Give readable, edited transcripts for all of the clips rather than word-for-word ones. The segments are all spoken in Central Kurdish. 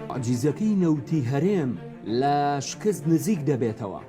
موعجیزەکەی نەوتی هەرێم لە شکست نزیک دەبێتەوە.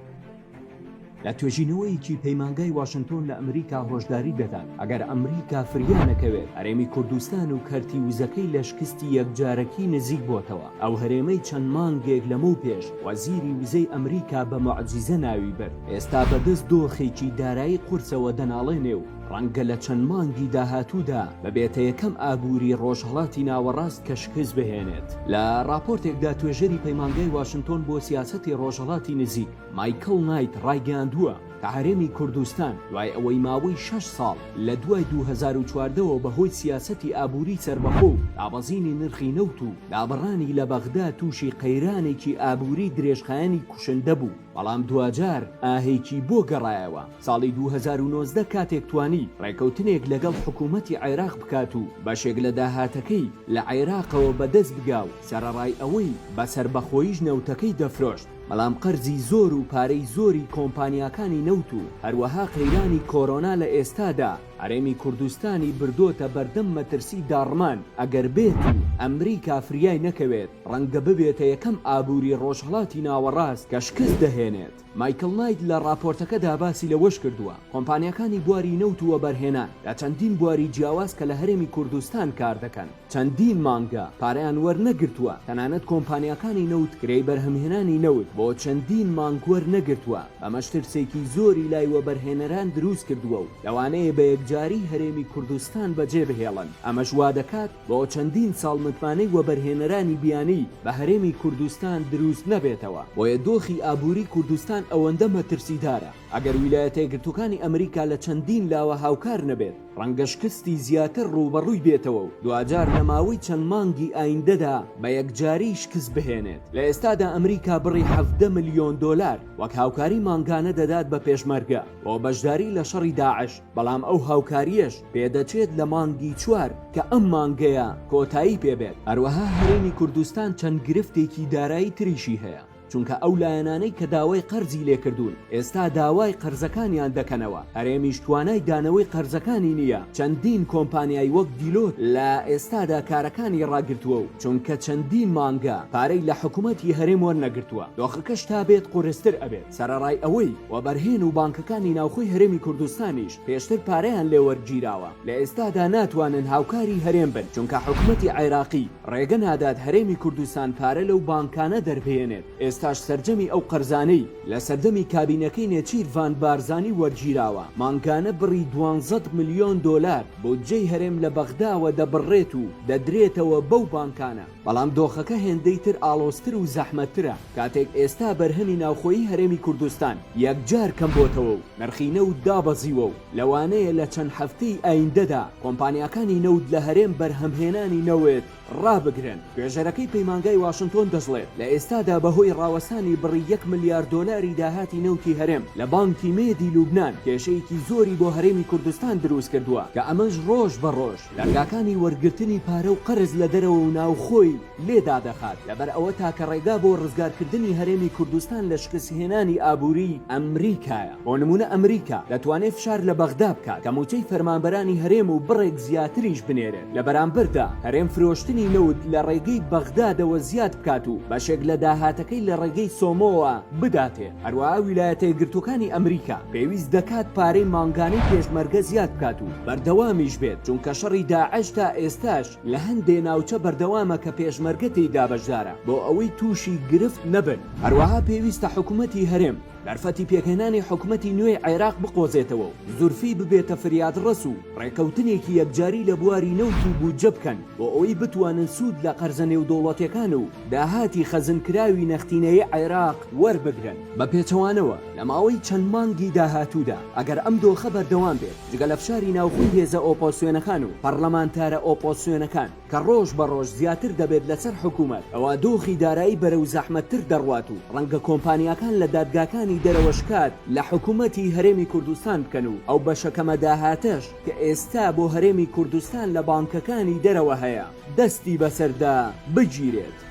لە توێژینەوەیەکی پەیمانگای واشنتۆن لە ئەمریکا هۆشداری دەدات، ئەگەر ئەمریکا فریا نەکەوێت، هەرێمی کوردستان و کەرتی وزەکەی لە شکستی یەکجارەکی نزیک بۆتەوە، ئەو هەرێمەی چەند مانگێک لەمەو پێش وەزیری وزەی ئەمریکا بە موعجیزە ناوی برد، ئێستا بەدەست دۆخێکی دارایی قورسەوە دەناڵێنێ و ڕەنگە لە چەند مانگی داهاتوودا ببێتە یەکەم ئابووری ڕۆژهەڵاتی ناوەڕاست کە شکست بهێنێت. لە ڕاپۆرتێکدا توێژەری پەیمانگای واشنتۆن بۆ سیاسەتی ڕۆژهەڵاتی نزیک، مایکڵ نایت ڕایگەیاندووە کە هەرێمی کوردستان دوای ئەوەی ماوەی شەش ساڵ لە دوای 2014 وە بەهۆی سیاسەتی ئابووری سەربەخۆ و دابەزینی نرخی نەوت و دابڕانی لە بەغدا تووشی قەیرانێکی ئابووری درێژخایەنی کوشندە بوو، بەڵام دواجار ئاهێکی بۆ گەڕایەوە ساڵی 2019 کاتێک توانی ڕێکەوتنێک لەگەڵ حکوومەتی عێراق بکات و بەشێک لە داهاتەکەی لە عێراقەوە بەدەست بگا و سەرەڕای ئەوەی بە سەربەخۆییش نەوتەکەی دەفرۆشت بەڵام قەرزی زۆر و پارەی زۆری کۆمپانیاکانی نەوت و هەروەها قەیرانی کۆرۆنا لە ئێستادا هەرێمی کوردستانی بردۆتە بەردەم مەترسی داڕمان، ئەگەر بێت و ئەمریکا فریای نەکەوێت ڕەنگە ببێتە یەکەم ئابوری ڕۆژهەڵاتی ناوەڕاست کە شکست دەهێنێت. مایکڵ نایت لە ڕاپۆرتەکەدا باسی لەوەشکردووە، کۆمپانیاکانی بواری نەوت و وەبەرهێنان لە چەندین بواری جیاواز کە لە هەرێمی کوردستان کاردەکەن، چەندین مانگە پارەیان وەرنەگرتووە، تەنانەت کۆمپانیاکانی نەوت کرێی بەرهەمهێنانی نەوت بۆ چەندین مانگ وەرنەگرتووە، بەمەش ترسێکی زۆری لای وەبەرهێنەران دروستکردووە و لەوانەیە بە یەکجاری هەرێمی کوردستان بەجێبهێڵن، ئەمەش وادەکات بۆ چەندین ساڵ متمانەی وەبەرهێنەرانی بیانی بە هەرێمی کوردستان دروست نەبێتەوە. بۆیە دۆخی ئابووری کوردستان ئەوەندە مەترسیدارە، ئەگەر ویلایەتەیەکگرتووکانی ئەمریکا لە چەندین لاوە هاوکار نەبێت، ڕەنگە شکستی زیاتر ڕووبەڕووی بێتەوە و دواجار لە ماوەی چەند مانگی ئایندەدا بە یەکجاری شکست بهێنێت. لە ئێستادا ئەمریکا بڕی 17 ملیۆن دۆلار وەک هاوکاری مانگانە دەدات بە پێشمەرگە بۆ بەشداری لە شەڕی داعش، بەڵام ئەو هاوکارییەش پێدەچێت لە مانگی چوار کە ئەم مانگەیە کۆتایی پێبێت. هەروەها هەرێمی کوردستان چەند گرفتێکی دارایی تریشی هەیە. چونکە ئەو لایەنانەی کە داوای قەرزی لێکردوون ئێستا داوای قەرزەکانیان دەکەنەوە، هەرێمیش توانای دانەوەی قەرزەکانی نییە، چەندین کۆمپانیای وەک دیلۆت لە ئێستادا کارەکانی ڕاگرتووە و چونکە چەندین مانگە پارەی لە حکومەتی هەرێم وەرنەگرتووە دۆخەکەش تا بێت قورستر ئەبێت، سەرەڕای ئەوەی وەبەرهێن و بانکەکانی ناوخۆی هەرێمی کوردستانیش پێشتر پارەیان لێوەرگیراوە لە ئێستادا ناتوانن هاوکاری هەرێم بن چونکە حکومەتی عێراقی ڕێگە نادات هەرێمی کوردستان پارە لەو بانکانە دەربهێنێت، ئێستاش سەرجەمی ئەو قەرزانەی لە سەردەمی کابینەکەی نێچیرڤان بارزانی وەرگیراوە، مانگانە بڕی دوانزەد ملیۆن دۆلار بودجەی هەرێم لە بەغداوە دەبڕرێت و دەدرێتەوە بەو بانکانە، بەڵام دۆخەکە هێندەی تر ئاڵۆزتر و زەحمەتترە کاتێک ئێستا بەرهەمی ناوخۆیی هەرێمی کوردستان یەکجار کەمبۆتەوە و نرخی نەوت دابەزیوە و لەوانەیە لە چەند هەفتەی ئایندەدا کۆمپانیاکانی نەوت لە هەرێم بەرهەمهێنانی نەوت ڕابگرن. توێژەرەکەی پەیمانگای واشنتۆن دەشڵێت، لە ئێستادا بەهۆی ڕاوەستانی بڕی یەک ملیار دۆلاری داهاتی نەوتی هەرێم لە بانکی مێدی لوبنان کێشەیەکی زۆری بۆ هەرێمی کوردستان دروستکردووە کە ئەمەش ڕۆژ بە ڕۆژ دەرگاکانی وەرگرتنی پارە و قەرز لە دەرەوە و ناوخۆی لێ دادەخات، لەبەر ئەوە تاکە ڕێگا بۆ ڕزگارکردنی هەرێمی کوردستان لە شکستهێنانی ئابووری، ئەمریکایە. بۆ نموونە ئەمریکا دەتوانێت فشار لە بەغدا بکات کە مووچەی فەرمانبەرانی هەرێم و بڕێک زیاتریش بنێرێت، لە بەرامبەردا هەرێم فرۆشتنی نەوت لە ڕێگەی بەغدادەوە زیاد بکات و بەشێک لە داهاتەکەی لە ڕێگەی سۆمۆوە بداتێ. هەروەها ویلایەتەیەکگرتووەکانی ئەمریکا پێویست دەکات پارەی مانگانەی پێشمەرگە زیاد بکات و بەردەوامیش بێت، چونکە شەڕی داعش تا ئێستاش لە هەندێ ناوچە بەردەوامە کە پێشمەرگە تێیدا بەشدارە بۆ ئەوەی تووشی گرفت نەبن. هەروەها پێویستە حکومەتی هەرێم دەرفەتی پێکهێنانی حکومەتی نوێی عێراق بقۆزێتەوە و زورفی ببێتە فریادڕەس و ڕێکەوتنێکی یەکجاری لە بواری نەوت و بودجە بکەن بۆ ئەوەی بتوانن سوود لە قەرزە نێودەوڵەتیەکان و داهاتی خەزنکراوی نەختینەیی عێراق وەربگرن. بە پێچەوانەوە لە ماوەی چەند مانگی داهاتوودا ئەگەر ئەم دۆخە بەردەوام بێت جگە لە فشاری ناوخۆی هێزە ئۆپۆزسیۆنەکان و پەڕلەمانتارە ئۆپۆزسیۆنەکان کە ڕۆژ بە ڕۆژ زیاتر دەبێت لەسەر حکومەت، ئەوا دۆخی دارایی بەرەو زەحمەتتر دەڕوات و ڕەنگە کۆمپانیاکان لە دادگاکانی دەرەوە شکات لە حکومەتی هەرێمی کوردستان بکەن و ئەو بەشە کەمە داهاتەش کە ئێستا بۆ هەرێمی کوردستان لە بانکەکانی دەرەوە هەیە دەستی بەسەردا بگیرێت.